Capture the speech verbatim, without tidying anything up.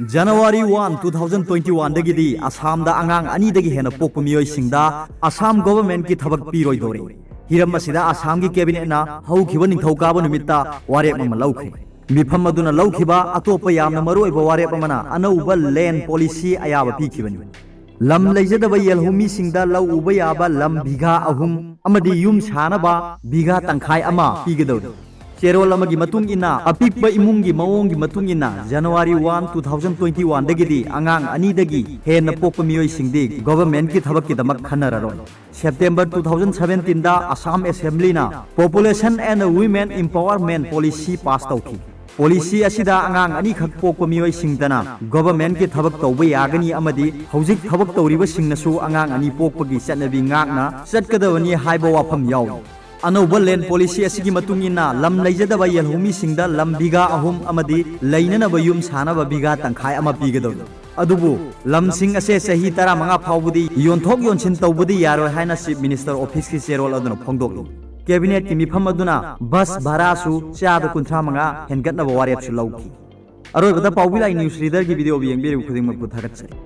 January one, two thousand twenty-one ꯗꯒꯤꯗꯤ ꯑꯁꯥꯝꯗ ꯑꯉꯥꯡ ꯑꯅꯤꯗꯒꯤ ꯍꯦꯟꯅ ꯄꯣꯛꯄ ꯃꯤꯑꯣꯏꯁꯤꯡꯗ ꯑꯁꯥꯝ ꯒꯣꯚꯔꯟꯃꯦꯟꯠꯀꯤ ꯊꯕꯛ ꯄꯤꯔꯣꯏꯗꯧꯔꯦ꯫ ꯍꯤꯔꯝ ꯑꯁꯤꯗ ꯑꯁꯥꯝꯒꯤ ꯀꯦꯕꯤꯅꯦꯠꯅ ꯍꯧꯈꯤꯕ ꯅꯤꯡꯊꯧꯀꯥꯕ ꯅꯨꯃꯤꯠꯇ ꯋꯥꯔꯦꯞ ꯑꯃ ꯂꯧꯈ꯭ꯔꯦ꯫ ꯃꯤꯐꯝ ꯑꯗꯨꯅ ꯂꯧꯈꯤꯕ ꯑꯇꯣꯞꯄ ꯌꯥꯝꯅ ꯃꯔꯨꯑꯣꯏꯕ ꯋꯥꯔꯦꯞ ꯑꯃꯅ ꯑꯅꯧꯕ ꯂꯦꯟ ꯄꯣꯂꯤꯁꯤ ꯑꯌꯥꯕ ꯄꯤꯈꯤꯕꯅꯤ꯫ ꯂꯝ ꯂꯩꯖꯗꯕ ꯌꯦꯜꯍꯧꯃꯤꯁꯤꯡꯗ ꯂꯧ ꯎꯕ ꯌꯥꯕ ꯂꯝ ꯕꯤꯘꯥ ꯑꯍꯨꯝ ꯑꯃꯗꯤ ꯌꯨꯝ ꯁꯥꯅꯕ ꯕꯤꯘꯥ ꯇꯪꯈꯥꯏ ꯑꯃ ꯄꯤꯒꯗꯧꯔꯤ꯫ ꯆꯦꯔꯣꯜ ꯑꯃꯒꯤ ꯃꯇꯨꯡ ꯏꯟꯅ, ꯑꯄꯤꯛꯄ ꯏꯃꯨꯡꯒꯤ ꯃꯑꯣꯡꯒꯤ ꯃꯇꯨꯡ ꯏꯟꯅ, January one, two thousand twenty-one ꯗꯒꯤꯗꯤ ꯑꯉꯥꯡ ꯑꯅꯤꯗꯒꯤ ꯍꯦꯟꯅ ꯄꯣꯛꯄ ꯃꯤꯑꯣꯏꯁꯤꯡꯗꯤ ꯒꯣꯚꯔꯟꯃꯦꯟꯠꯀꯤ ꯊꯕꯛꯀꯤꯗꯃꯛ ꯈꯟꯅꯔꯔꯣꯏ꯫ September two thousand seventeen ꯗ Assam Assembly ꯅ Population and Women Empowerment Policy pass ꯇꯧꯈꯤ꯫ ꯄꯣꯂꯤꯁꯤ ꯑꯁꯤꯗ ꯑꯉꯥꯡ ꯑꯅꯤꯈꯛ ꯄꯣꯛꯄ ꯃꯤꯑꯣꯏꯁꯤꯡꯗꯅ ꯒꯣꯚꯔꯟꯃꯦꯟꯠꯀꯤ ꯊꯕꯛ ꯇꯧꯕ ꯌꯥꯒꯅꯤ ꯑꯃꯗꯤ ꯍꯧꯖꯤꯛ ꯊꯕꯛ ꯇꯧꯔꯤꯕꯁꯤꯡꯅꯁꯨ ꯑꯉꯥꯡ ꯑꯅꯤ ꯄꯣꯛꯄꯒꯤ ꯆꯠꯅꯕꯤ ꯉꯥꯛꯅ ꯆꯠꯀꯗꯕꯅꯤ ꯍꯥꯏꯕ ꯋꯥꯐꯝ ꯌꯥꯎꯏ꯫ ꯑꯅꯧꯕ ꯂꯦꯟ ꯄꯣꯂꯤꯁꯤ ꯑꯁꯤꯒꯤ ꯃꯇꯨꯡ ꯏꯟꯅ ꯂꯝ ꯂꯩꯖꯗꯕ ꯌꯦꯜꯍꯧꯃꯤꯁꯤꯡꯗ ꯂꯝ ꯕꯤꯘꯥ ꯑꯍꯨꯝ ꯑꯃꯗꯤ ꯂꯩꯅꯅꯕ ꯌꯨꯝ ꯁꯥꯅꯕ ꯕꯤꯘꯥ ꯇꯪꯈꯥꯏ ꯑꯃ ꯄꯤꯒꯗꯧꯔꯤ꯫ ꯑꯗꯨꯕꯨ ꯂꯝꯁꯤꯡ ꯑꯁꯦ ꯆꯍꯤ ꯇꯔꯥꯃꯉꯥ ꯐꯥꯎꯕꯗꯤ ꯌꯣꯟꯊꯣꯛ ꯌꯣꯟꯁꯤꯟ ꯇꯧꯕꯗꯤ ꯌꯥꯔꯣꯏ ꯍꯥꯏꯅ ꯆꯤꯐ ꯃꯤꯅꯤꯁꯇꯔ ꯑꯣꯐꯤꯁꯀꯤ ꯆꯦꯔꯣꯜ ꯑꯗꯨꯅ ꯐꯣꯡꯗꯣꯛꯂꯤ꯫ ꯀꯦꯕꯤꯅꯦꯠꯀꯤ ꯃꯤꯐꯝ ꯑꯗꯨꯅ ꯕꯁ ꯚꯔꯥꯁꯨ ꯆꯥꯗ ꯀꯨꯟꯊ꯭ꯔꯥ ꯃꯉꯥ ꯍꯦꯟꯒꯠꯅꯕ ꯋꯥꯔꯦꯞꯁꯨ ꯂꯧꯈꯤ꯫ ꯑꯔꯣꯏꯕꯗ ꯄꯥꯎꯕꯤ ꯂꯥꯏ ꯅ꯭ꯌꯨꯁ ꯔꯤꯗꯔꯒꯤ ꯚꯤꯗꯤꯑꯣ ꯌꯦꯡꯕꯤꯔꯤꯕ ꯈꯨꯗꯤꯡꯃꯛꯄꯨ ꯊꯥꯒꯠꯆꯔꯤ꯫